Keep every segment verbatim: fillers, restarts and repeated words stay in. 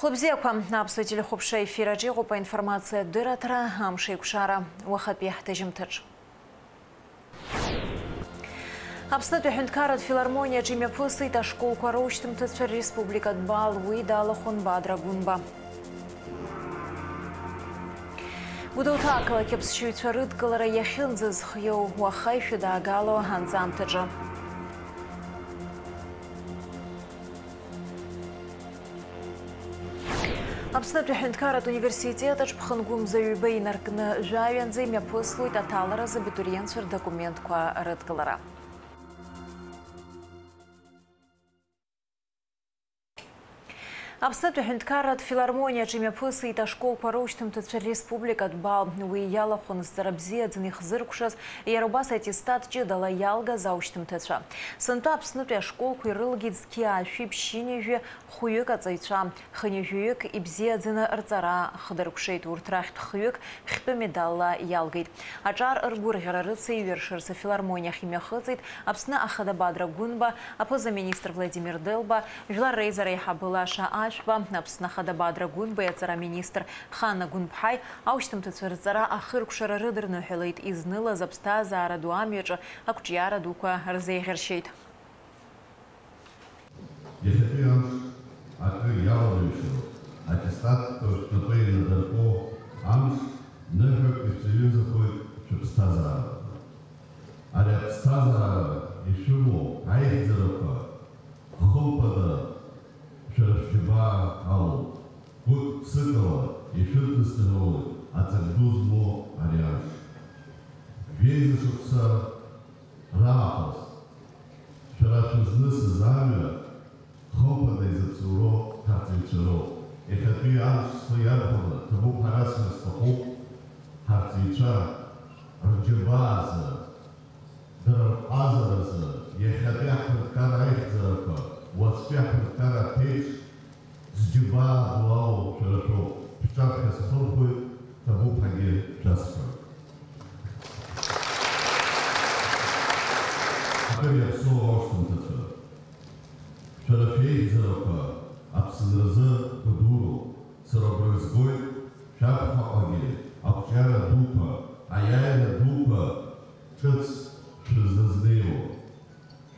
Хәлыбзиақәа, аԥсуа телехәаԥшра ефир аҿы иҟоуп аинформациатә дырраҭара, амш еиқәшара, уахатәи ҳҭыжьымҭаҿ. Аԥснытәи аҳәынҭқарратә филармониаҿы имҩаԥысит ашколқәа рушьҭымҭацәа республикатә бал, уи далахәын Бадра Гәынба. Гәдоуҭа ақалақь аԥсшьаҩцәа рыдкылара иахьынӡазхиоу уаха ишәыдаагало анҵамҭаҿы. Аԥснытәи аҳәынҭқарратә университет аҿы ԥхынгәымза ҩба инаркны жәаҩанӡа имҩаԥыслоит аҭаларазы абитуриентцәа рдокументқәа рыдкылара. Аԥснытәи аҳәынҭқарратә филармониаҿы имҩаԥысит ашколқәа рушьҭымҭацәа республикатә бал. Уи иалахәын зҵара бзиаӡаны ихзыркәшаз, иара убас аттестат ҷыдала иалгаз аушьҭымҭацәа. Сынтәа Аԥснытәи ашколқәа ирылгеит зқьи аашәи ԥшьынҩажәи хәҩык аҵаҩцәа, хынҩажәаҩык ибзиаӡаны рҵара хдыркәшеит. Урҭ рахьтә хҩык хьтәы медалла иалгеит. Аҿар ргәырӷьара рыцеиҩыршарц афилармониахь имҩахыҵит Аԥсны Ахада Бадра Гәынба, аԥыза-министр Владимир Делба, Жәлар Реизара аиҳабы Лаша Ашәба, Аԥсны Ахада Бадра Гәынбеи аҵара аминистр Хана Гәынԥҳаи аушьҭымҭацәа рҵара ахыркәшара рыдырныҳәалеит, изнылаз аԥсҭазаара ду амҩаҿы ақәҿиара дуқәа рзеиӷьаршьеит. Иахьатәи амш акы иаланаҩшьо, аттестатқәа шәнапы ианадыркуа амш ныҳәак ишәзаҩызахоит шәыԥсҭазаараҟны. Ари аԥсҭазаара ишәымоу аихьӡарақәа, хымԥада, шәара шәџьабаа алоуп. Гәык-ԥсыкала ишәыдысныҳәалоит аҵак ду змоу ари амш. Жәеиза шықәса раахыс шәара шәызнысыз амҩа хымԥада изыцуроу ҳарҵаҩцәа роуп. Иахьатәи амш схы иархәаны ҭабуп ҳәа расҳәар сҭахуп, ҳарҵаҩцәа рџьабаазы, дара рҟазаразы, иахьатәи аҳәынҭқар аихьӡарақәа, уаҵәтәи аҳәынҭқар аԥеиԥш, зџьабаа ду алоу шәара шәоуп. Шәҿаԥхьа схырхәоит, ҭабуп ҳәагьы шәасҳәоит. Акыр иаԥсоу аушьҭымҭацәа, шәара шәеихьӡарақәа Аԥсынразы гәадуроуп. Сара агәра згоит шәаԥхьаҟагьы ақәҿиара дуқәа, аиааира дуқәа ҿыц шәызлазнеиуа.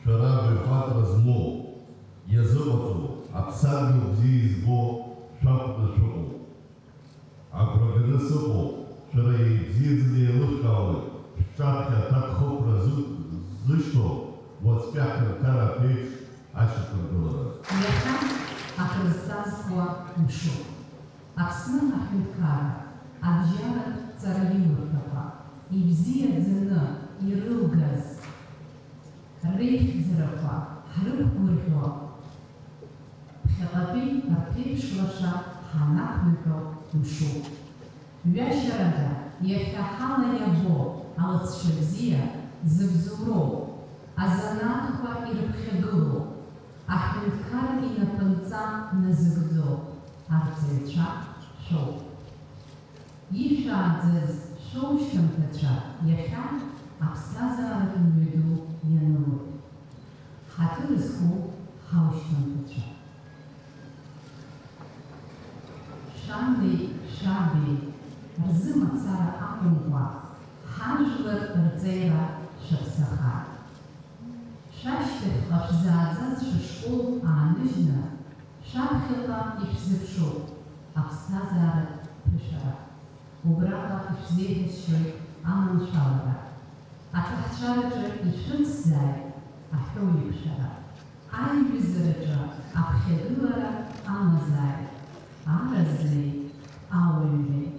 Шәара абаҩхатәра змоу, иазыҟаҵоу, аԥсадгьыл бзиа избо шәакәны шәыҟоуп. Агәра ганы сыҟоуп, шәара еибзиаӡаны еилышәкаауеит шәҿаԥхьа аҭакхықәра зы-, ззышьҭоу уаҵәтәи аҳәынҭқар аԥеиԥш ашьақәыргылара. Иахьа акрызҵазкуа мшуп. Аԥсны аҳәынҭқарра, абжьаратә ҵараиурҭақәа ибзиаӡаны ирылгаз реихьӡарақәа ҳрықәгәырӷьо, ԥхьаҟатәи рԥеиԥш лаша ҳанақәнаҳәо мшуп. Ҩашьарада, иахьа ҳала иабо алҵшәа бзиа зыбзоуроу, азанааҭқәа ирыԥхьагылоу, аҳәынҭқар инапынҵа назыгӡо арҵаҩцәа шәоуп. Ишәааӡаз шәоушьҭымҭацәа иахьа аԥсҭазааратә мҩаду ианылоит. Ҳаҭыр зқәу ҳаушьҭымҭацәа. Шәанеи шәаби рзы мацара акәымкәа, ҳажәлар рҵеира шәаԥсахааит. Шәашьҭахьҟа шәзааӡаз шәышкол ааныжьны, шәаԥхьаҟа ишәзыԥшуп аԥсҭазааратә ԥышәара. Убраҟа ишәзеиӷьасшьоит аманшәалара. Аҭаҳцәараҿы ишәырцзааит аҳәоуеиқәшәара. Аиҩызараҿы аԥхьагылара амазааит, аразреи ауаҩреи.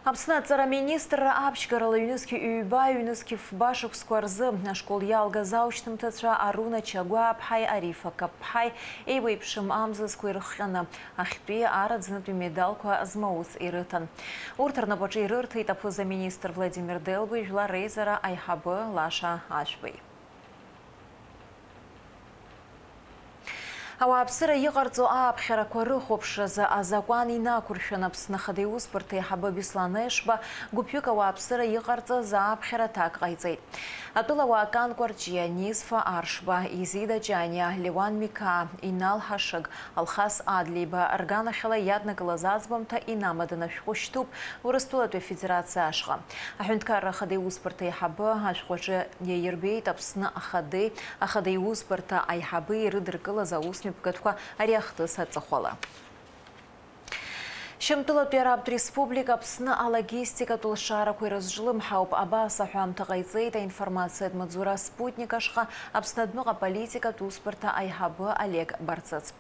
Аԥсны аҵара аминистрра аԥшьгарала ҩнызқь ҩба, ҩнызқь фба шықәсқәа рзы ашкол иалгаз аушьҭымҭацәа Аруна Чагәааԥҳаи Арифа Каԥԥҳаи еиуеиԥшым амзызқәа ирыхҟьаны, ахьтәи араӡнытәи медалқәа змоуц ирыҭан. Урҭ рнапаҿы ирырҭеит аԥыза-министр Владимир Делбеи, Жәлар Реизара аиҳабы Лаша Ашәбеи. Ауааԥсыра иҟарҵо ааԥхьарақәа рыхәаԥшразы азакәан инақәыршәан, Аԥсны Ахада Иусбарҭа аиҳабы Беслан Ешба гәыԥҩык ауааԥсыра иҟарҵаз ааԥхьара аҭак ҟаиҵеит. Атәылауаа Кан Кәарҷиа, Низфа Аршба, Изида Ҷаниа, Леуан Миқаа, Инал Ҳашыг, Алхас Адлеиба рганахьала иаднакылаз аӡбамҭа инамаданы ашәҟәы шьҭуп Урыстәылатәи Афедерациа ашҟа. Аҳәынҭқарра Ахада Иусбарҭа аиҳабы ашәҟәаҿы иаирбеит Аԥсны Ахадеи Ахада Иусбарҭа аиҳабы ирыдыркылаз аусмҩаԥгатәқәа ари ахҭыс аҵыхәала. Шьамтәылатәи Арабтә Республика Аԥсны алогистикатә лшарақәа ирызҿлымҳауп. Абас аҳәамҭа ҟаиҵеит аинформациатә маҵзура Спутник ашҟа Аԥсны адәныҟа политикатә усбарҭа аиҳабы Олег Барцыц.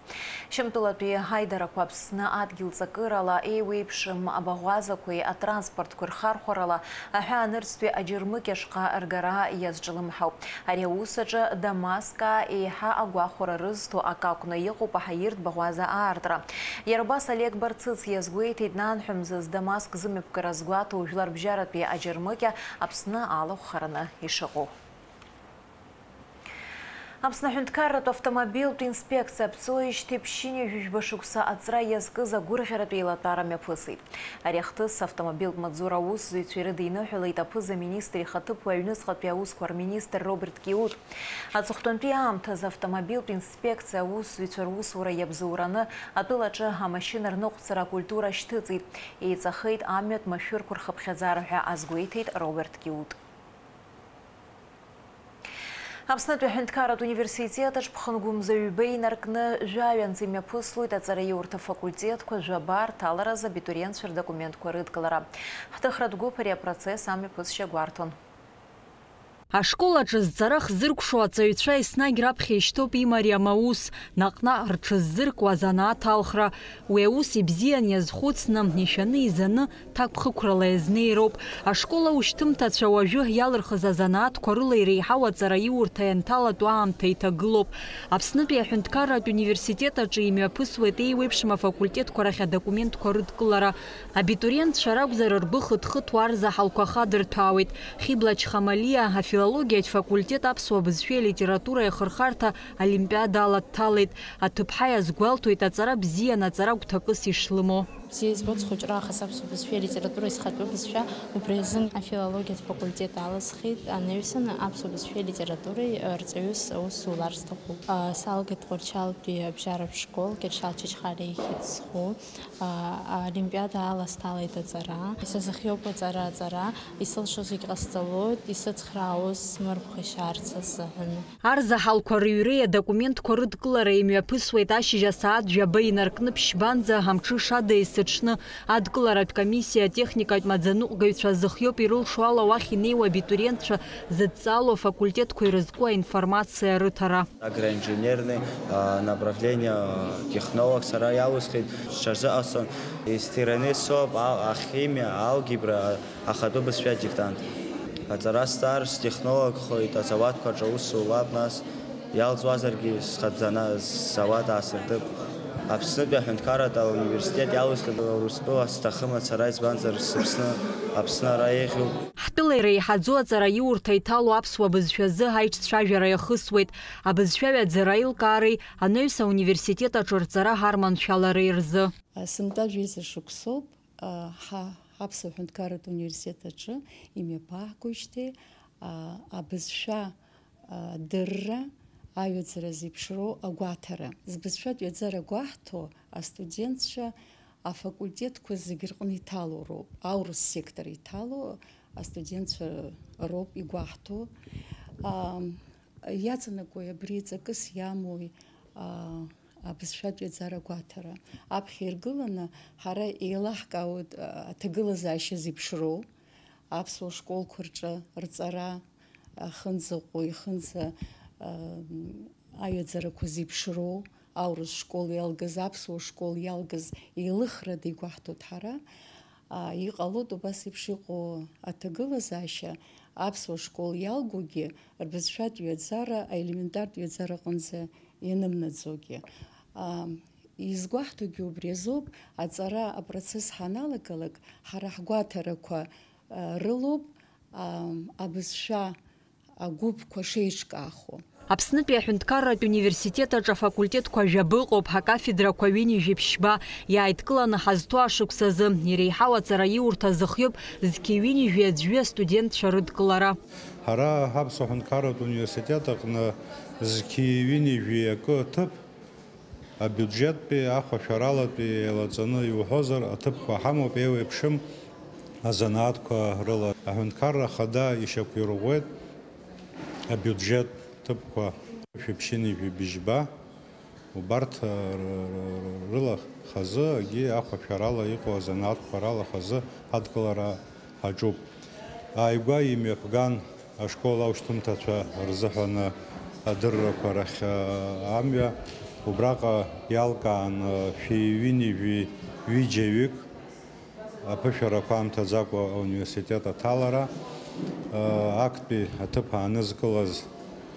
Шьамтәылатәи аидарақәа Аԥсны адгьыл ҵакырала еиуеиԥшым абаӷәазақәеи атранспортқәеи рхархәарала аҳәаанырцәтәи аџьармыкьа шҟа ргара иазҿлымҳауп. Ари аус аҿы Дамаск еиҳа агәахәара рызҭо акы акәны иҟоуп аҳаиртә баӷәаза аартра. Иара убас Олег Барцыц иазгәеиҭеит, нанҳәа мзызы Дамаск зымҩаԥгара згәаҭоу жәларбжьаратәи аџьармыкьа Аԥсны алахәхараны ишыҟоу. Аԥсны аҳәынҭқарратә автомобильтә инспекциа аԥҵоижьҭеи ԥшьынҩажәижәба шықәса аҵра иазкыз агәырӷьаратә еилатәара мҩаԥысит. Ари ахҭыс автомобильтә маҵзура аусзуҩцәа ирыдиныҳәалеит аԥыза-министр ихаҭыԥуаҩ аҩныҵҟатәи аусқәа рминистр Роберт Киут. Аҵыхәтәантәи аамҭазы автомобильтә инспекциа аусзуҩцәа русура иабзоураны атәылаҿы амашьына рныҟәцара акультура шьҭыҵит, еиҵахеит амҩатә машәырқәа рхыԥхьаӡара ҳәа азгәеиҭеит Роберт Киут. Аԥснытәи аҳәынҭқарратә университет аҿы ԥхынгәымза ҩба инаркны жәаҩа анӡа имҩаԥыслоит аҵараиурҭа факультетқәа жәаба рҭаларазы абитуриентцәа рдокументқәа рыдкылара. Ҳҭыхратә гәыԥ ари апроцесс амҩаԥысшьа гәарҭон. Ашкол аҿы зҵара хзыркәшо аҵаҩцәа еснагь раԥхьа ишьҭоуп имариам аус, наҟ-наҟ рҽыззыркуа азанааҭ алхра. Уи аус ибзиан иазхәыцны, ишәаны изаны, ҭакԥхықәрала иазнеироуп. Ашкол аушьҭымҭацәа уажәы иалырхыз азанааҭқәа рыла иреиҳау аҵараиурҭа ианҭалатәу аамҭа иҭагылоуп. Аԥснытәи аҳәынҭқарратә университет аҿы имҩаԥысуеит еиуеиԥшым афакультетқәа рахь адокументқәа рыдкылара. Абитуриентцәа ракәзар, ргәы хыҭ-хыҭуа арзаҳалқәа хадырҭәаауеит. Хьыбла Чхамалиа афилологиатә факультет аԥсуа бызшәеи алитературеи ахырхарҭа олимпиадаала дҭалеит. Аҭыԥҳа иазгәалҭоит аҵара бзиан аҵара гәҭакыс ишлымоу. Бзиа избоит схәыҷра аахыс аԥсуа бызшәеи алитературеи схатәы бызшәа, убри азын афилологиатә факультет алысхит, анаҩсан аԥсуа бызшәеи алитературеи рҵаҩыс аус зулар сҭахуп. Салгеит Тҟәарчалтәи абжьаратә школ, Кьыршьал Чачхалиа ихьӡ зху. Олимпиада аласҭалеит аҵара. Исазыхиоуп аҵара, аҵара, исылшо зегь ҟасҵалоит, исыцхраа аус смырԥхашьарц азыҳәан. Арзаҳалқәа рыҩреи адокументқәа рыдкылареи имҩаԥысуеит ашьыжь асааҭ жәаба инаркны ԥшьбанӡа, амҽыш ада есыҽны. Адкыларатә комиссиа атехникатә маӡаныҟәгаҩцәа зыхиоуп ирылшо ала уахь инеиуа абитуриентцәа зыдҵало афакультетқәа ирызку аинформациа рыҭара. Агроинженерный, а, направление, а, технолог сара иалысхит, сҽазыҟасҵон. Исҭираны соуп а-, ахимиа, алгебра, а-, ахатәы бызшәа диктант. Аҵара сҵар, стехнологхоит, азауадқәа рҿы аус зулап, нас иалҵуазаргьы схаӡана зауад аасыртып. Аԥснытәи аҳәынҭқарратә ауниверситет иалысхит Урыстәыла сҭахым ацара, избанзар, сыԥсны Аԥсны ара еиӷьуп. Ҳтәыла иреиҳаӡоу аҵараиурҭа иҭало аԥсуа бызшәазы аиҿцәажәара иахысуеит, абызшәаҩаӡара аилкаареи анаҩс ауниверситет аҿы рҵара ҳарманшәалареи рзы. Сынтәа жәеиза шықәсоуп, ҳа ҳаԥсуа ҳәынҭқарратә университет аҿы имҩаԥаҳгоижьҭеи, абызшәа, адырра, аҩаӡара зеиԥшроу агәаҭара. Збызшәатә ҩаӡара гәаҳҭо астудентцәа афакультетқәа зегь рҟны иҭало роуп, аурыс сектор иҭало астудентцәа роуп игәаҳҭо. Ам, иаҵанакуеи абри ҵакыс иамоуи, а, абызшәатә ҩаӡара гәаҭара? Аԥхьа иргыланы ҳара еилаҳкаауеит, а, аҭагылазаашьа зеиԥшроу, аԥсуа школқәа рҿы рҵара, ахынӡаҟоу, ихынӡа, а, аҩаӡарақәа зеиԥшроу, аурыс школ иалгаз, аԥсуа школ иалгаз еилыхрада игәаҳҭоит ҳара. А, иҟалоит убас еиԥш иҟоу аҭагылазаашьа, аԥсуа школ иалгогьы, рбызшәатә ҩаӡара, аелементартә ҩаӡара аҟынӡа ианымнаӡогьы. А, изгәаҳҭогьы убри азоуп, аҵара апроцесс ҳаналагалак, ҳара ҳгәаҭарақәа, а, рылоуп, а, абызшәа агәыԥқәа шеиҿкаахо. Аԥснытәи аҳәынҭқарратә университет аҿы афакультетқәа жәаба ыҟоуп, акафедрақәа ҩынҩажәи ԥшьба. Иааидкыланы ҳазҭоу ашықәсазы иреиҳау аҵараиурҭа зыхиоуп зқьи ҩынҩажәи аӡәы астудентцәа рыдкылара. Ҳара Аԥсуа Ҳәынҭқарратә университет аҟны зқьи ҩынҩажәи акы аҭыԥ абиуџьеттәи ахәашәаралатәи еилаҵаны иуҳәозар, аҭыԥқәа ҳамоуп, еиуеиԥшым азанааҭқәа рыла. Аҳәынҭқарра Ахада ишьақәирӷәӷәеит абиуџьет ҭыԥқәа шәи ԥшьынҩажәи быжьба, убарҭ р-, р-, р-, рыла хазы, егьи ахәашәарала иҟоу азанааҭқәа рала хазы ҳадкылара ҳаҿуп. Ааигәа имҩаԥган ашкол аушьҭымҭацәа рзыҳәаны адыррақәа рахь, а, амҩа убраҟа иалкаан, а, шәи ҩынҩажәи ҩыџьаҩык, аԥышәарақәа амҭаӡакәа ауниверситет аҭалара, а, актәи аҭыԥ аанызкылаз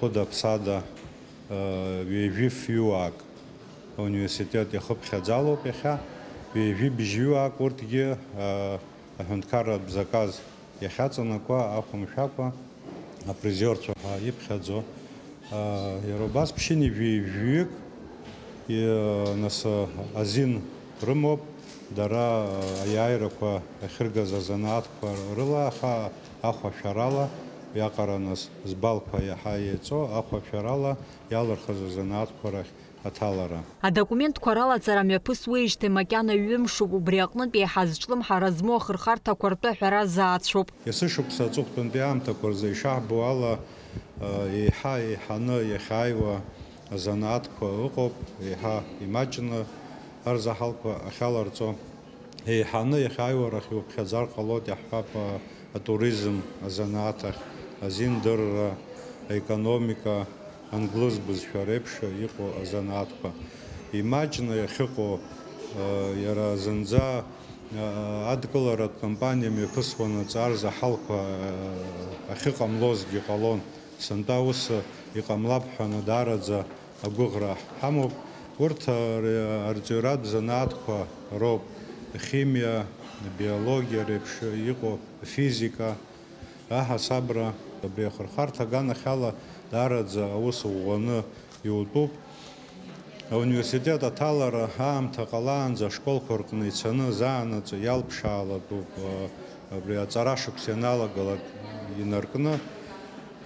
хәыда-ԥсада, а, ҩажәи фҩыуаак ауниверситет иахыԥхьаӡалоуп иахьа, ҩажәи быжьҩыуаак урҭгьы, а, аҳәынҭқарратә заказ иахьаҵанакуа, ахәамшәакәа, апризиорцәа ҳәа иԥхьаӡо, аа, иара убас ԥшьынҩажәи жәаҩык, и-, нас, а, азин рымоуп, дара, а, аиааирақәа ахьыргаз азанааҭқәа рыла, аха ахәашәарала, уиаҟара нас збалқәа иаҳа еиҵо, ахәашәарала иалырхыз азанааҭқәа рахь аҭалара. Адокументқәа ралаҵара мҩаԥысуеижьҭеи макьана ҩымшуп, убри аҟнытә еиҳа зҿлымҳара змоу ахырхарҭақәа ртәы аҳәара заацәоуп. Есышықәса аҵыхәтәантәи аамҭақәа рзы ишаҳбо ала, еиҳа еиҳаны иахьааиуа азанааҭқәа ыҟоуп, еиҳа имаҷны арзаҳалқәа ахьаларҵо. Еиҳаны иахьааиуа рахь иуԥхьаӡар ҟалоит, иаҳҳәап, а, атуризм азанааҭ ахь, азиндырра, аекономика, англыз бызшәа реиԥш иҟоу азанааҭқәа. Имаҷны иахьыҟоу, а, иара зынӡа, а, адкыларатә кампаниа мҩаԥысуанаҵы арзаҳалқәа, а, ахьыҟамлозгьы ҟалон. Сынтәа ус иҟамлап ҳәа даараӡа агәыӷра ҳамоуп. Урҭ ар-, арҵаҩратә занааҭқәа роуп, химиа, биологиа реиԥш иҟоу, физика, аҳасабра. Абри ахырхарҭа аганахьала даараӡа аус ӷәӷәаны иутәуп. Ауниверситет аҭалара аамҭа ҟалаанӡа ашколқәа рҟны ицаны заанаҵы иалԥшаалатәуп, абри аҵара шықәса ианалагалак инаркны.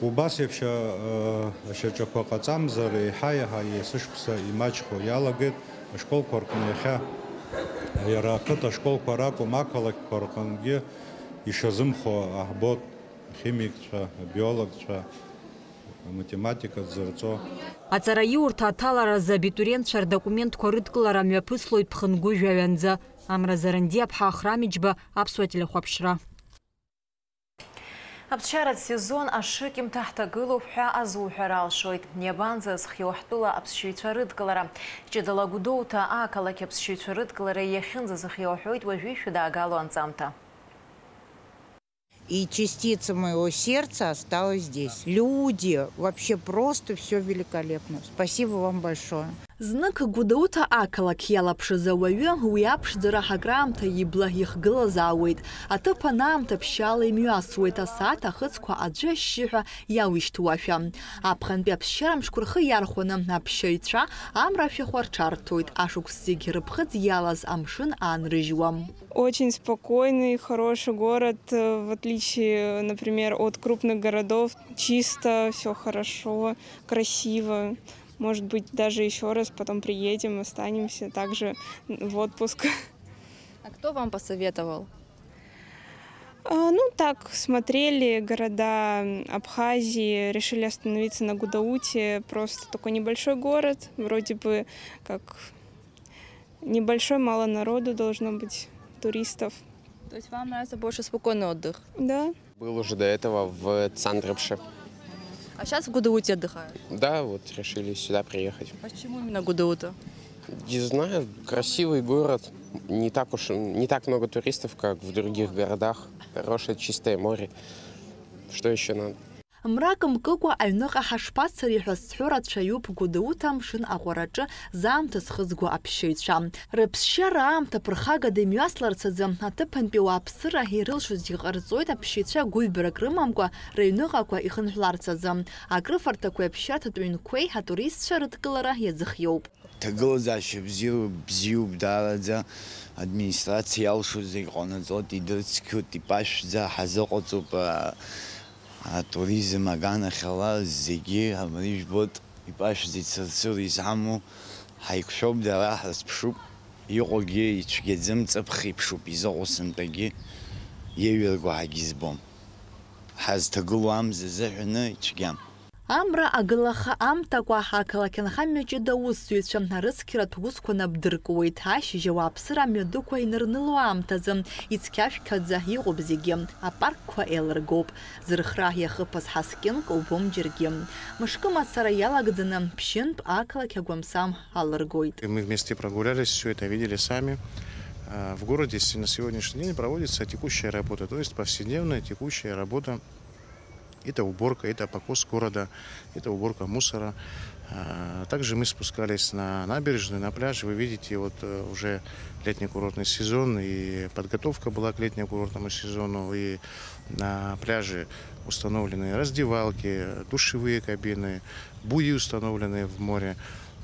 Убас еиԥш, а, ашьаҿақәа ҟаҵамзар, еиҳа-еиҳа есышықәса имаҷхо иалагеит. Ашколқәа рҟны иахьа, иара ақыҭа ашколқәа ракәым, ақалақьқәа рҟынгьы ишазымхо аҳбоит, ахимикцәа, абиологцәа, аматематика дзырҵо. Аҵараиурҭа аҭаларазы абитуриентцәа рдокументқәа рыдкылара мҩаԥыслоит ԥхынгәы жәаҩанӡа. Амра Зарандиаԥҳа, Ахрам Иџьба, Аԥсуа телехәаԥшра. Аԥсшьаратә сезон ашыкьымҭа ҳҭагылоуп ҳәа азуҳәар алшоит. Иабанӡазхиоу ҳтәыла аԥсшьаҩцәа рыдкылара? Ҷыдала Гәдоуҭа ақалақь аԥсшьаҩцәа рыдкылара иахьынӡазыхиоу аҳәоит уажәы ишәыдаагало анҵамҭа. И частица моего сердца осталась здесь. Люди, вообще просто всё великолепно. Спасибо вам большое. Знык Гәдоуҭа ақалақь иалаԥшыз ауаҩы уи аԥшӡара акраамҭа ибла ихгылазаауеит. Аҭыԥ анаамҭа ԥшьаала имҩасуеит, асааҭ ахыцқәа аӡәы ашьшьыҳәа иауишьҭуашәа. Аԥхынтәи аԥсшьарамшқәа рхы иархәаны аԥсшьаҩцәа амра ашәахәа рҽарҭоит, ашықәс зегь рыԥхыӡ иалаз амшын аанрыжьуа. Очень спокойный, хороший город, э, в отличие, например, от крупных городов. Чисто, всё хорошо, красиво. Может быть, даже ещё раз потом приедем, останемся также в отпуск. А кто вам посоветовал? А, ну, так, смотрели города Абхазии, решили остановиться на Гудауте. Просто такой небольшой город, вроде бы как небольшой, мало народу должно быть, туристов. То есть вам нравится больше спокойный отдых? Да. Был уже до этого в Цандрапше. А щас в Гудауте отдыхаю? Да, вот решили сюда приехать. Почему именно Гудаута? Не знаю, красивый город. Не так уж, не так много туристов, как в других городах. Хорошее чистое море. Что ещё надо? Мрак мкыкәа аҩныҟа ҳашԥацари ҳәа зҳәо рацәаҩуп Гәдоуҭа амшын аҟәараҿы заамҭа зхызго аԥсшьаҩцәа. Рыԥсшьара аамҭа ԥырхагада имҩасларц азы аҭыԥантәи ауааԥсыра ирылшозгьы ҟарҵоит аԥсшьаҩцәа гәыҩбарак рымамкәа рыҩныҟақәа ихынҳәларц азы. Акрыфарҭақәеи аԥсшьарҭатә ҩнқәеи атуристцәа рыдкылара иазыхиоуп. Ҭагылазаашьа бзиоуп, бзиоуп даараӡа, администрациа иалшо зегь ҟанаҵоит, идырцқьоит, иԥашәӡа ҳазыҟаҵоуп, а, атуризм аганахьала зегьы абри жәбоит, иԥашәӡа ицырцыруа изҳаму, ҳаиқәшәоуп дара, ҳрызԥшуп, иҟоугьы ицәгьаӡам, ҵыԥх еиԥшуп, изыҟоу сынтәагьы иеиҩырго ҳагьызбом. Ҳазҭагылоу амза азыҳәаны ицәгьам. Амра агылаха амҭакәа ақалақь анхамҩа ҷыда аусзуҩцәа арыцқьаратә усқәа нап дыркуеит, ашьыжь ауааԥсыра амҩадуқәа инырныло аамҭазы ицқьашәқьаӡа иҟоуп зегьы, апаркқәа еилыргоуп. Зырхра иахыԥаз ҳаскьынк убом џьаргьы. Мышкы мацара иалагӡаны ԥшьынтә ақалақь агәамсам алыргоит. И мы вместе прогулялись, всё это видели сами. А, в городе с-, на сегодняшний день проводится текущая работа, то есть повседневная текущая работа. Это уборка, это покос города, это уборка мусора. А, также мы спускались на набережную, на пляж. Вы видите, вот, э, уже летний курортный сезон, и подготовка была к летнему курортному сезону, и на пляже установлены раздевалки, душевые кабины, буи, установленные в море.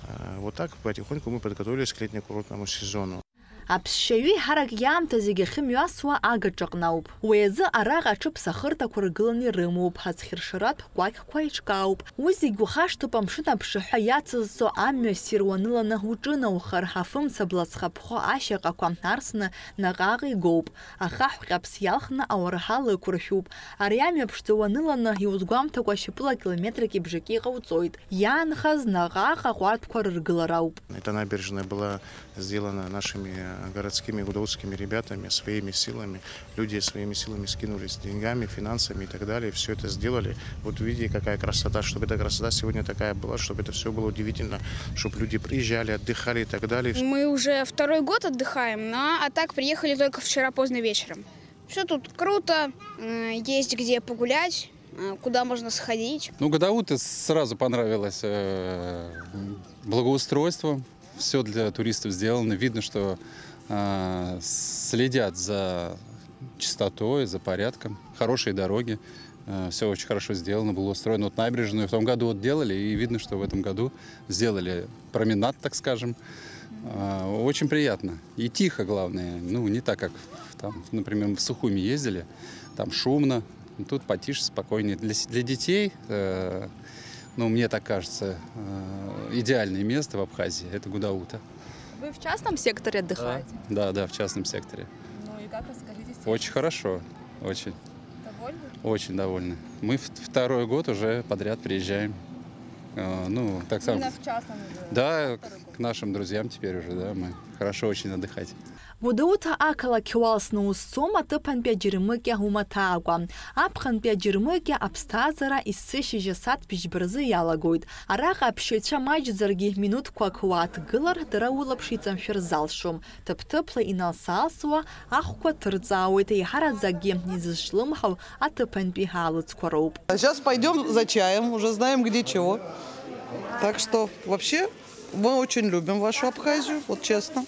А, вот так потихоньку мы подготовились к летнему курортному сезону. Аԥсшьаҩы еиҳарак иаамҭа зегьы ахьымҩасуа агаҿаҟны ауп. Уи азы араҟа аҽыԥсахырҭақәа ргыланы ирымоуп, ацхьыршаратә кәакьқәа еиҿкаауп. Уи зегь ухашҭып амшын аԥшаҳәа иацызҵо амҩа ссир уаныланы уҿынаухар, афымца блацхаԥхо ашьаҟақәа арсны наҟ-ааҟ игоуп. Ахаҳә ҟьаԥс иалхны ауарҳал ықәыршәуп. Ари амҩа ԥшӡа уаныланы иузгәамҭакәа шьапыла километрики бжаки ҟауҵоит. Иаанхаз наҟ-ааҟ аҟәардәқәа рыргылара ауп. Эта набережная была сделана нашими, э, городскими гудаутскими ребятами, своими силами. Люди своими силами скинулись деньгами, финансами и так далее. Всё это сделали. Вот видите, какая красота, чтобы эта красота сегодня такая была, чтобы это всё было удивительно, чтобы люди приезжали, отдыхали и так далее. Мы уже второй год отдыхаем, но, а так приехали только вчера поздно вечером. Всё тут круто, э, есть где погулять, э, куда можно сходить. Ну, Гудаута сразу понравилось, э, благоустройство. Всё для туристов сделано. Видно, что, а, следят за чистотой, за порядком. Хорошие дороги. Э, всё очень хорошо сделано, благоустроено. Вот набережную в том году вот делали, и видно, что в этом году сделали променад, так скажем. А, очень приятно. И тихо, главное. Ну, не так, как в, там, например, в Сухуми ездили. Там шумно. Тут потише, спокойнее. Для с-, для детей, э, ну, мне так кажется, э, идеальное место в Абхазии — это Гудаута. Вы в частном секторе отдыхаете? Да, да, да, в частном секторе. Ну и как, расскажите, здесь? Очень хорошо, очень. Довольны? Очень довольны. Мы в-, второй год уже подряд приезжаем. Э, ну, так сам. Именно в частном же? Да, к-, к нашим друзьям теперь уже, да, мы хорошо очень отдыхать. Гәдоуҭа ақалақь уалсны узцом аҭыԥантәи аџьармыкьа умаҭаакәа. Аԥхынтәи аџьармыкьа аԥсҭазаара есышьыжь асааҭ бжьба рзы иалагоит. Араҟа аԥсшьаҩцәа маҷӡаргьы минуҭқәак уааҭгылар, дара улаԥш иҵамшәар залшом. Ҭыԥ-ҭыԥла иналс-аалсуа ахәқәа ҭырҵаауеит, еиҳараӡакгьы изызҿлымҳау аҭыԥантәи аалыҵқәа роуп. Сейчас пойдём за чаем, уже знаем, где чего. Так что вообще мы очень любим вашу Абхазию, вот честно.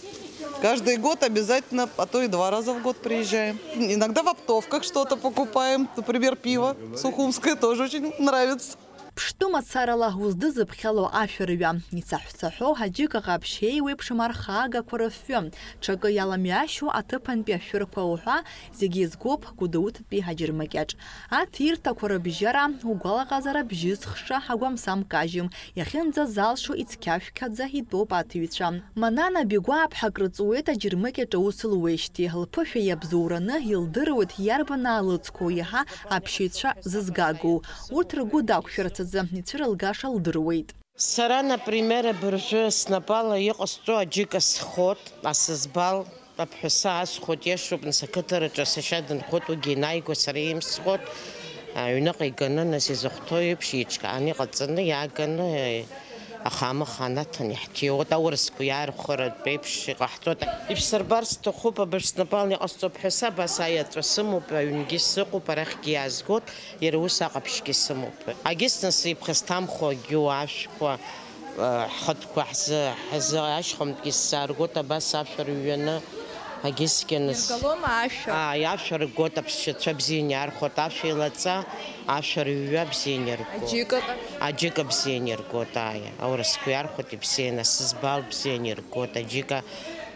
Каждый год обязательно, а то и два раза в год приезжаем. Иногда в оптовках что-то покупаем, например, пиво сухумское, тоже очень нравится. Ԥштәы мацарала уздызыԥхьало ашәырҩа, ицаҳәцаҳәо аџьыкаҟаԥшь еиуеиԥшым архаагақәа рыфҩы, ҽакы иаламҩашьо аҭыԥантәи ашәырқәа уҳәа, зегьы изгоуп Гәдоуҭатәи аџьармыкьаҿ. Аҭирҭақәа рыбжьара, угәалаҟазара бжьызхша агәамсам кажьым, иахьынӡазалшо ицқьашәқьаӡа итәоуп аҭыҩцәа. Манана Бигәааԥҳа акрыҵуеит аџьармыкьаҿ аус луеижьҭеи, лԥышәа иабзоураны илдыруеит иарбан аалыҵқәоу иаҳа аԥсшьаҩцәа зызгагоу. Урҭ ргәы дақәшәарц азы ицәырылгаша лдыруеит. Сара, например, абыржәы снапала иҟасҵо аџьыка схот, асызбал, аԥҳәаса асхот, иашоуп, нас ақыҭараҿы сашьа дынхот, уигьы ианааигәа сара имсхот, аҩныҟа иганы, нас изыхәҭоу еиԥш, еиҿкааны иҟаҵаны, иааганы, Аха амаха анаҭон иаҳҭиуеит, аурысқәа иаархәаратә еиԥш иҟаҳҵоит. Ишәсырбар сҭахуп, абыржә снапала иҟасҵо ҳәа са абас аеҵәа сымоуп, аҩнгьы сыҟоуп, арахьгьы иаазгоит, иара ус аҟаԥшьгьы сымоуп. Агьыс нас иԥхасҭамхо агьу ашәқәа, э, ҳхатәқәа ҳзы, ҳзы ашьхантәгьы сзааргоит, абас ашәа рҩаны, агьысгьы нас. Иргалома ашәа? Ааи, ашәа ргоит, аԥсшьацәа бзианы иаархәоит, ашәа еилаҵа, ашәа рҩа бзианы иргоит. Аџьыка? Аџьыка бзианы иргоит, ааи, аурысқәа иаархәоит ибзианы, асызбал бзианы иргоит, аџьыка.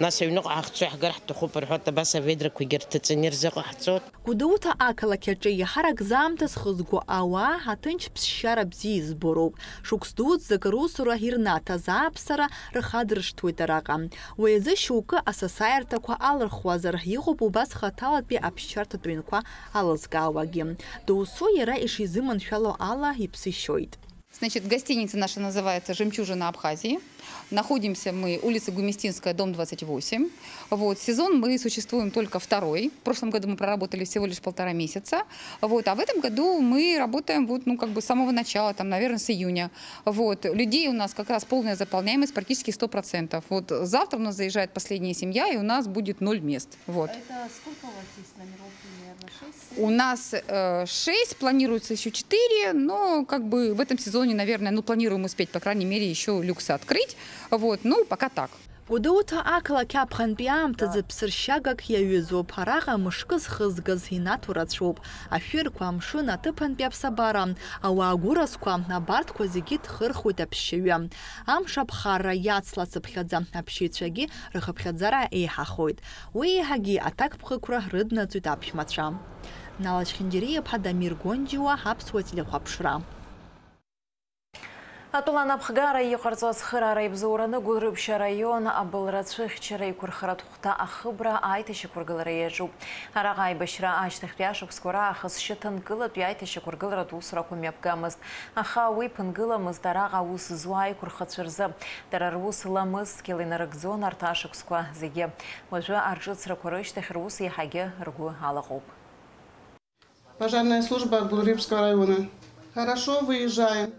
Нас аҩныҟа ҳахьцо иаҳгар ҳҭахуп рҳәоит, абас аведрақәагьы рҭыҵны ирзыҟаҳҵоит. Гәдоуҭа ақалақь аҿы еиҳарак заамҭа зхызго ауаа аҭынч ԥсшьара бзиа избо роуп. Шықәс дуӡӡак русура ирнаҭаз ааԥсара рхадыршҭуеит араҟа. Уи азы шьоукы асасааирҭақәа алырхуазар, иҟоуп убас хаҭалатәи аԥсшьарҭатә ҩнқәа алызкаауагьы. Доусу иара ишизыманшәало ала иԥсы шьоит. Значит, гостиница наша называется «Жемчужина Абхазии». Находимся мы, улица Гумистинская, дом двадцать восемь. Вот, сезон мы существуем только второй. В прошлом году мы проработали всего лишь полтора месяца. Вот, а в этом году мы работаем вот, ну, как бы с самого начала, там, наверное, с июня. Вот, людей у нас как раз полная заполняемость, практически сто процентов. Вот, завтра у нас заезжает последняя семья, и у нас будет ноль мест. Вот. Это сколько у вас здесь номеров примерно? Шесть, семь? У нас, э, шесть, планируется ещё четыре, но как бы в этом сезоне, наверное, ну, планируем успеть, по крайней мере, ещё люксы открыть. Вот, ну, пока так. Гәдоуҭа ақалақь аԥхынтәи аамҭазы ԥсыршьагак иаҩызоуп. Араҟа мышкы зхызгаз инаҭо рацәоуп. Ашәырқәа, амшын, аҭыԥантәи аԥсабара, ауаа гәыразқәа, абарҭқәа зегьы ҭхырхуеит аԥсшьаҩы. Амш аԥхарра иацлацыԥхьаӡа аԥсшьаҩцәагьы рхыԥхьаӡара еиҳахоит. Уи еиҳагьы аҭакԥхықәра рыднаҵоит аԥшәмацәа. Нала Чхинџьариа-иԥҳа Дамир Гонџьиуа, Аԥсуа телехәаԥшра. Атәыла анапхгара иҟарҵо ацхыраара ибзоураны Гәылрыԥшь араион абылра цәыхьчара еиқәырхаратә хәҭа ахыбра аиҭашьақәыргылара иаҿуп. Араҟа аибашьра ашьҭахьтәи ашықәсқәа раахыс шьаҭанкылатәи аиҭашьақәыргыларатә усурақәа мҩаԥгамызт. Аха уи ԥынгыламызт араҟа аус зуа аиқәырхацәа рзы. Дара рус ламысцқьала инарыгӡон арҭ ашықәсқәа зегьы. Уажәы арҿыцрақәа рышьҭахь рус еиҳагьы ргәы алаҟоуп. Пожарная служба Гулрипского района. Хорошо, выезжаем.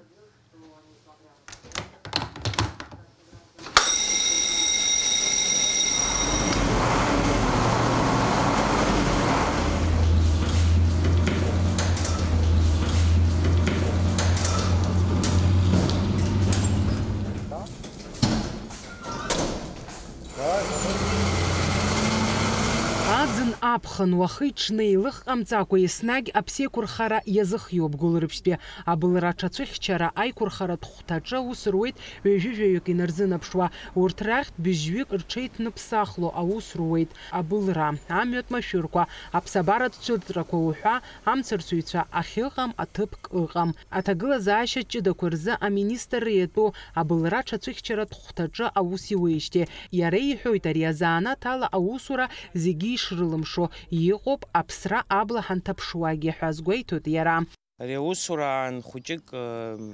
Аӡын аԥхын уахи-ҽни еилых ҟамҵакәа еснагь аԥсеиқәырхара иазыхиоуп Гәылрыԥшьтәи абылра аҽацәыхьчара аиқәырхаратә хәҭаҿы аус руеит ҩажәи жәаҩык инарзынаԥшуа, урҭ рахьтә быжьҩык рҽеиҭныԥсахло аус руеит абылра, амҩатә машәырқәа, аԥсабаратә цәырҵрақәа уҳәа амцарсыҩцәа ахьыҟам аҭыԥк ыҟам. Аҭагылазаашьа ҷыдақәа рзы аминистрра иатәу абылра аҽацәыхьчаратә хәҭаҿы аус иуеижьҭеи иара иҳәоит, ари азанааҭ ала аусура зегьы ишрылымшо иҟоуп, аԥсра абла ҳанҭаԥшуагьы ҳәа азгәеиҭоит иара. Ари аусураан хәыҷык, э,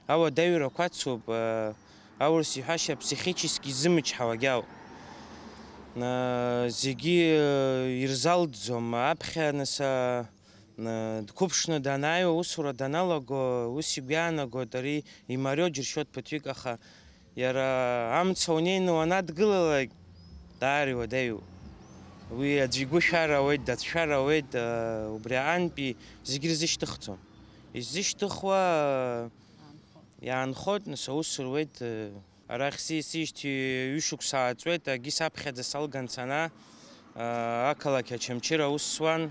ауадаҩрақәа ацуп, э, аурыс иҳәашьа психически изымчҳауагьы ауп. Э, зегьы, э, ирзалҵӡом, аԥхьа нас, э, дқәыԥшны данааиуа, аусура даналаго, ус игәы иаанагоит, ари имариоу џьыршьоит ԥыҭҩык, аха иара амца унеины уанадгылалак, даара иуадаҩуп. Уи аӡәы игәы шәар ауеит, дацәшәар ауеит, убри аҟантәи зегьы рзышьҭыхӡом. Иззышьҭыхуа иаанхоит, нас аус руеит. Арахь сиасижьҭеи ҩышықәса ааҵуеит, агьи саԥхьаӡа салган сана, аа, ақалақь Очамчыра аус суан.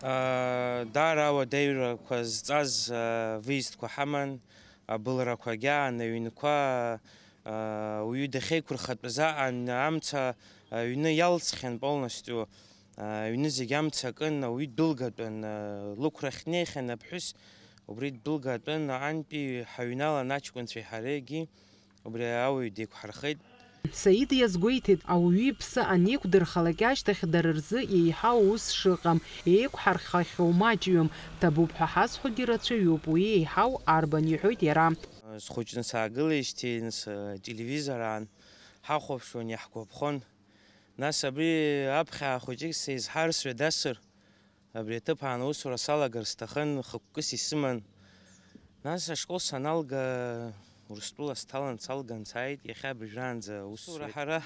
Аа, даара ауадаҩрақәа зҵаз, аа, выездқәа ҳаман, абылрақәагьы аан, аҩнқәа, аа, ауаҩы дахьеиқәырхатәыз аҟан амца аҩны иалҵхьан полностью, аа, аҩны зегь амца акын, ауаҩы дәылгатәын, аа, лықәрахь днеихьан аԥҳәыс, убри дәылгатәын, аҟантәи ҳаҩналан аҷкәынцәеи ҳареигьы. Убри ауаҩ деиқәҳархеит. Саид иазгәеиҭеит, ауаҩы иԥсы анеиқәдырхалак ашьҭахь дара рзы еиҳау аус шыҟам, еиқәҳархахьоу маҷҩым, ҭабуп ҳәа ҳазҳәогьы рацәаҩуп, уи еиҳау арбан, иҳәоит иара. Схәыҷны саагылеижьҭеи, нас, ателевизор аан ҳахәаԥшуан, иаҳгәаԥхон. Нас абри аԥхьа хәыҷык сеизҳар, сҩадасыр, абри аҭыԥ аан аусура салагар сҭахын, хықәкыс исыман. Нас ашкол саналга, Урыстәыла сҭалан, салган сааит, иахьа абыжәраанӡа аус зуеит. Ҳара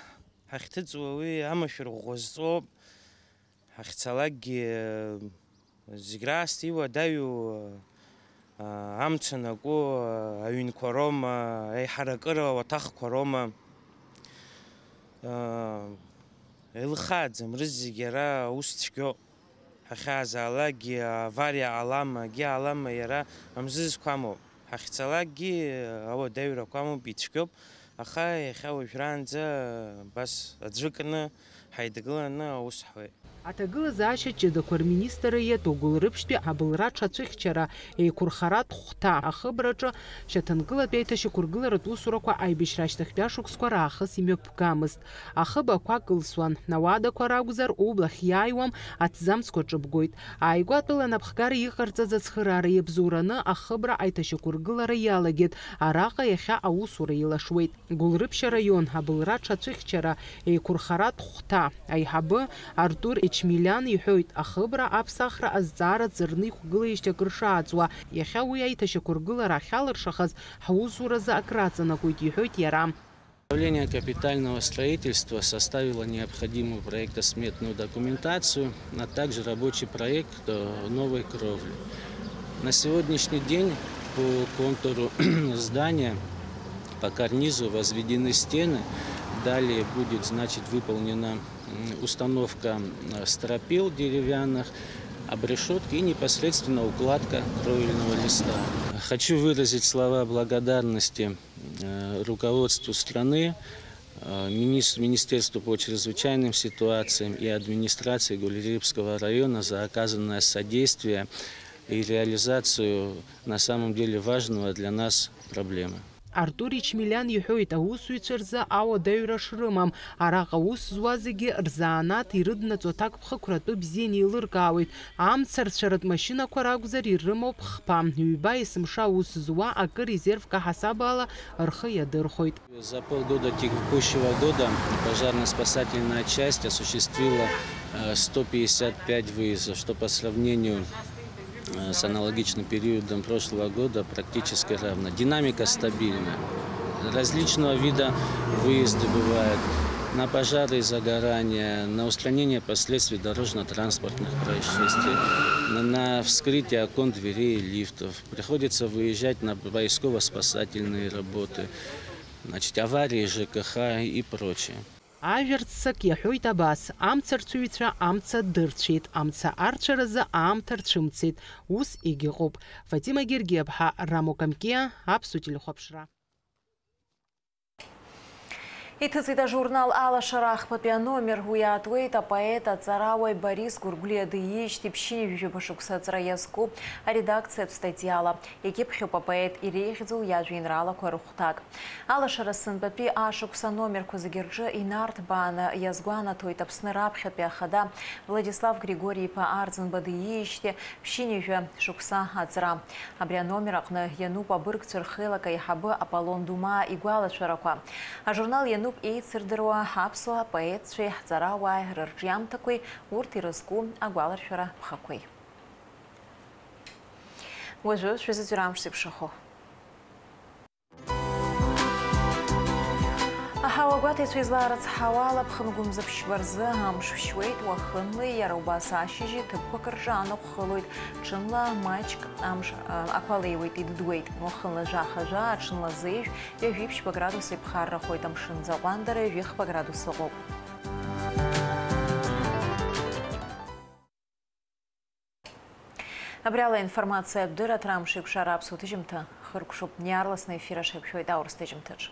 ҳахьҭыҵуа уи амашәыр ӷәӷәа зҵоуп. Ҳахьцалакгьы, зегь раасҭа иуадаҩу, амца анаку, аҩнқәа роума, аиҳаракыра ауаҭахқәа роума, еилыхааӡам, рызегь ара аус цәгьоуп. Ҳахьаазаалакгьы авариа ҟалама, акгьы ҟалама, иара амзызқәа амоуп. Ҳахьцалакгьы ауадаҩрақәа амоуп, ицәгьоуп, аха иахьа уажәраанӡа абас аӡәы кны ҳаидгыланы аус ҳуеит. Аҭагылазаашьа ҷыдақәа рминистрра иатәу Гәылрыԥшьтәи абылра ҽацәыхьчара, еиқәырхаратә хәҭа ахыбраҿы шьаҭанкылатәи аиҭашьақәыргыларатә усурақәа аибашьра ашьҭахьтәи ашықәсқәа раахыс имҩаԥгамызт. Ахыб ақәа кылсуан, ауадақәа ракәзар, убла ахьиааиуам, аҭӡамцқәа ҿыбгоит. Ааигәа атәыла анапхгара иҟарҵаз ацхыраара иабзоураны ахыбра аиҭашьақәыргылара иалагеит. Араҟа иахьа аусура еилашуеит. Гәылрыԥшь араион абылра ҽацәыхьчара, еиқәырхаратә хәҭа аиҳабы Артур Ечмелиан иҳәоит, ахыбра аԥсахра азҵаара ҵарны иқәгылеижьҭеи акыр шааҵуа, иахьа уи аиҭашьақәыргылара ахьалыршахаз ҳусуразы акраҵанакуеит, иҳәоит иара. Управление капитального строительства составило необходимую проектно-сметную документацию, а также рабочий проект, э, новой кровли. На сегодняшний день по контуру здания, по карнизу возведены стены. Далее будет, значит, выполнена, м, установка, э, стропил деревянных, обрешетки и непосредственно укладка кровельного листа. Хочу выразить слова благодарности э, руководству страны, э, минис-, Министерству по чрезвычайным ситуациям и администрации Гулрипского района за оказанное содействие и реализацию на самом деле важного для нас проблемы. Артур Ичмелян иҳәоит, аусзуҩцәа рзы ауадаҩра шрымам. Араҟа аус зуа зегьы рзанааҭ ирыднаҵо аҭакԥхықәра атәы бзианы еилыркаауеит. Амцарцәаратә машьынақәа ракәзар ирымоуп хԥа. Ҩба есымша аус зуа акы резервк аҳасабала рхы иадырхәоит. За полгода текущего года пожарно-спасательная часть осуществила, э, сто пятьдесят пять выездов, что по сравнению, э, с аналогичным периодом прошлого года практически равно. Динамика стабильная. Различного вида выезды бывают. На пожары и загорания, на устранение последствий дорожно-транспортных происшествий, на, на вскрытие окон, дверей и лифтов. Приходится выезжать на поисково-спасательные работы, значит, аварии ЖКХ и прочее. Ажәарццак иаҳәоит абас, амцарцәыҩцәа амца дырцәеит, амца арцәаразы аамҭа рцәымцеит, ус егьыҟоуп. Фатима Гергиаԥҳа, Рамо Камкиа, Аԥсуа телехәаԥшра. Иҭыҵит ажурнал Алашара ахԥатәи аномер. Уи иаатуеит апоет, аҵарауаҩ Борис Гәыргәлиа диижьҭеи ԥшьынҩажәижәаба шықәса аҵра иазку аредакциатә статиала. Икьыԥхьуп апоет иреиӷьӡоу иажәеинраалақәа рыхәҭак. Алашара сынтәатәи ашықәс аномерқәа зегьы рҿы инарҭбааны иазгәанаҭоит Аԥсны раԥхьатәи ахада Владислав Григори-иԥа Арӡынба диижьҭеи ԥшьынҩажәа шықәса аҵра. Абри аномер аҟны иануп абыргцәа рхеилак аиҳабы Аполлон Думаа игәалашәарақәа. Ажурнал иануп еицырдыруа аԥсуа поетцәеи ҳҵарауааи рырҿиамҭақәеи урҭ ирызку агәаларшәара ԥхақәеи. Уажәы шәызыӡырҩ амш зеиԥшрахо. Аҳауа гәаҭеицәа излаарыцҳауа ала, ԥхынгәымза ԥшьба рзы амш шәшьуеит, уахынлеи иара убас ашьыжьи ҭыԥқәак рҿы анаҟә хылоит, ҽынла маҷк амш, а, ақәа леиуеит, идыдуеит. Уахынла жәаха-жәаа, ҽынла зеижә, ҩажәи ԥшьба градуси ԥхаррахоит, амшын ӡаҟәандара ҩажәи хԥа градус ыҟоуп. Абри ала информациатә дырраҭара амш еиқәшара аԥсуа ҭыжьымҭа хыркәшоуп. Иаарласны аефир аҿы ҳаиқәшәоит аурыс ҭыжьымҭаҿ.